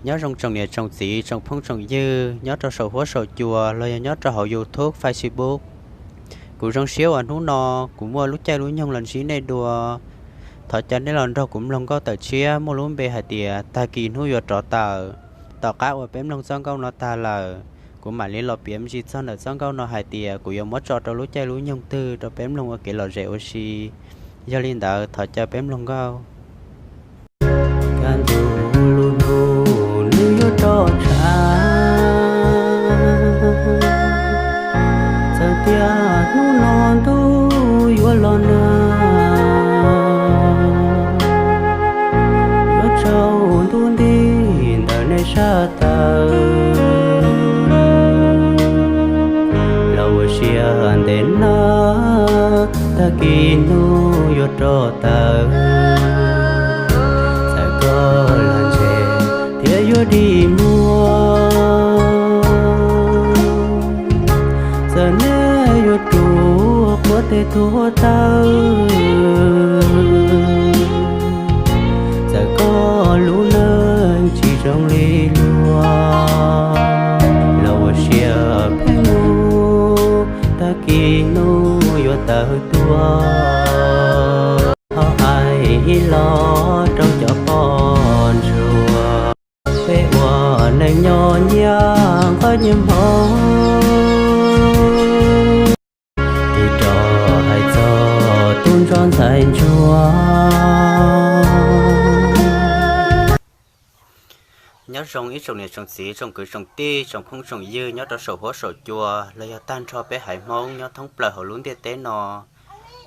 Nyob zoo tsoom niam tsoom txiv tsoom phooj tsoom ywg nyob rau saum huab saum cua los yog nyob rau hauv YouTube, Facebook. Kuv zoo siab uas hnub no kuv muaj lub caij lub nyoog los ntsib nej dua. Thov caw nej los nrog kuv mloog nkauj tawm tshiab muaj lub npe hais tias Tag kis hnub yuav rov tawm. Tom qab uas peb mloog txoj nkauj no tag lawm, kuv mam li los piav me ntsis txog ntawm txoj nkauj no hais tias kuv yuav muab tso rau lub caij lub nyoog twg rau peb mloog ua kev lom zem ua si. Yog li ntawd thov caw peb mloog nkauj. Kaj ntug lub hnub nws yuav rov tshav, txawm tias hnub no ntuj yuav los nag, yuav tsaus ntuj nti ntawm nej sab taw. Los ua siab ntev na, tag kis hnub yuav rov tawm. Txawm koj lag ntseg thiab yuav dig muag, txawm nej yuav rua quav tes tuag taw, txawm koj lub neej tsis zoo li luag, los ua siab pheej mus, tag kis hnub yuav tawm tuaj. Hos hais ib los rau cov poj ntsuag, peb ua neej nyob nyias nqaij nyias hmo, tig rov hais txog tub ntsuag ntxhais ntsuag. Nyob zoo ib tsoom niam tsoom txiv tsoom kwv tsoom tij tsoom phooj tsoom ywg nyob rau saum huab saum cua los yog tag nrho peb haiv Hmoob nyob thoob plaws hauv lub ntiaj teb no.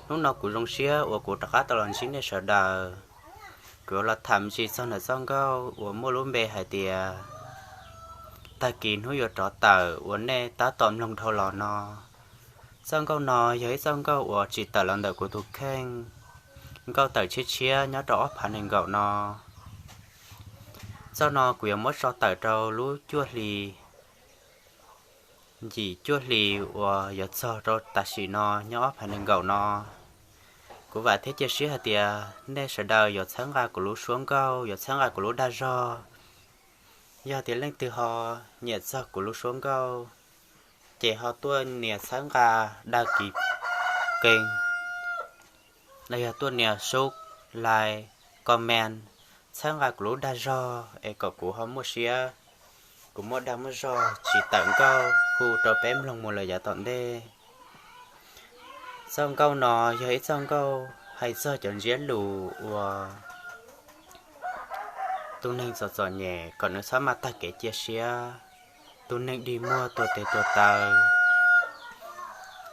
Hnub no kuv zoo siab uas kuv rov qab tau los ntsib nej sawv daws. Kuv yuav los tham me ntsis txog ntawm txoj nkauj uas muaj lub npe hais tias Tag kis hnub yuav rov tawm uas nej tab tom mloog dhau los no. Txoj nkauj no yog ib txoj nkauj uas tsim tawm los ntawm kuv tus kheej, nkauj tawm tshiab tshiab nyob rau ob phav nees nkaum no. Txoj no kuv yuav muab tso tawm rau lub cuaj hli, yim cuaj hli uas yuav txog rau tam sim no nyob ob phav nees nkaum no. Kuv vam thiab cia siab hais tias nej sawv daws yuav txhawb nqa kuv lub suab nkauj, yuav txhawb nqa kuv lub dag zog. Yog tias leej twg ho nyiam txog kuv lub suab nkauj, ces ho tuaj nias txhawb nqa dag kis kees, los yog tuaj nias sub, like, comment, txhawb nqa kuv lub dag zog es kom kuv ho muaj siab, kuv muaj dag muaj zog tsim tawm nkauj hu rau peb mloog mus lawm yav tom ntej. Txoj nkauj no yog ib txoj nkauj hais txog cov ntsiab lus uas tus neeg txom txom nyem kom nws txhob maj tag kev cia siab, tus neeg dig muag tuag tes tuag taw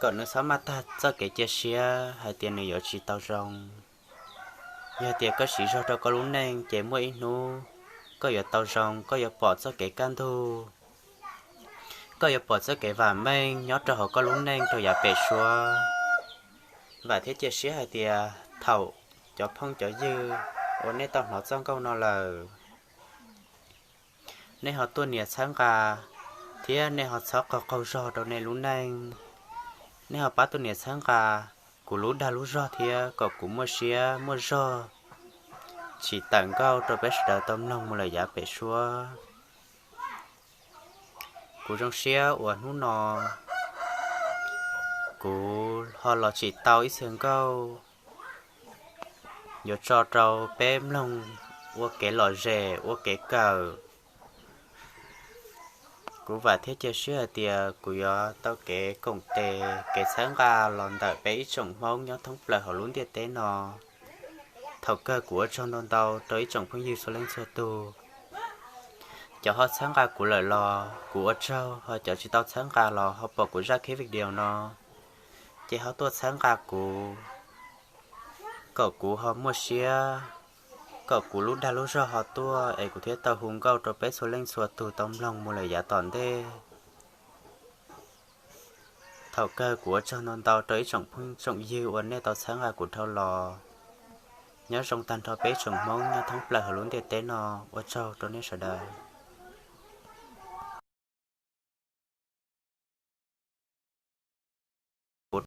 kom nws txhob maj tag txoj kev cia siab hais tias nws yuav tsis tau zoo. Yog tias koj siv zog rau koj lub neej ces muaj ib hnub koj yuav tau zoo, koj yuav pom txoj kev kaj ntug, koj yuav pom txoj kev vam meej nyob rau hauv koj lub neej rau yav pem suab. Vam thiab cia siab hais tias thaum cov phooj cov ywg uas nej tau hnov txoj nkauj no lawm, nej ho tuaj nias txhawb nqa thiab nej ho txhob qaug qaug zog rau nej lub neej. Nej ho pab tuaj nias txhawb nqa kuv lub dag lub zog thiab kom kuv muaj siab muaj zog tsim tawm nkauj rau peb sawv daws tau mloog mus lawm yav pem suab. Kuv zoo siab uas hnub no kuv ho los tsim tau ib txhia nkauj yuav tso rau peb mloog ua kev lom zem ua kev kawm. Kuv vam thiab cia siab hais tias kuv yuav tau kev koom tes kev txhawb nqa los ntawm peb ib tsoom Hmoob nyob thoob plaws hauv lub ntiaj teb no. Thaum kawg kuv ua tsaug ntau ntau rau ib tsoom phooj ywg txhua leej txhua tug. Cov ho txhawb nqa kuv lawm los kuv ua tsaug, ho cov tsis tau txhawb nqa los ho pom kuv zaj clip video no, ces ho tuaj txhawb nqa kuv kom kuv ho muaj siab, kom kuv lub dag lub zog ho tuaj es kuv thiaj tau hu nkauj rau peb txhua leej txhua tug tau mloog mus lawm yav tom ntej. Thaum kawg kuv ua tsaug ntau ntau rau ib tsoom phooj tsoom ywg uas nej tau txhawb nqa kuv dhau los, nyob zoo tag nrho peb tsoom Hmoob nyob thoob plaws hauv lub ntiaj teb no. Ua tsaug rau nej sawv daws.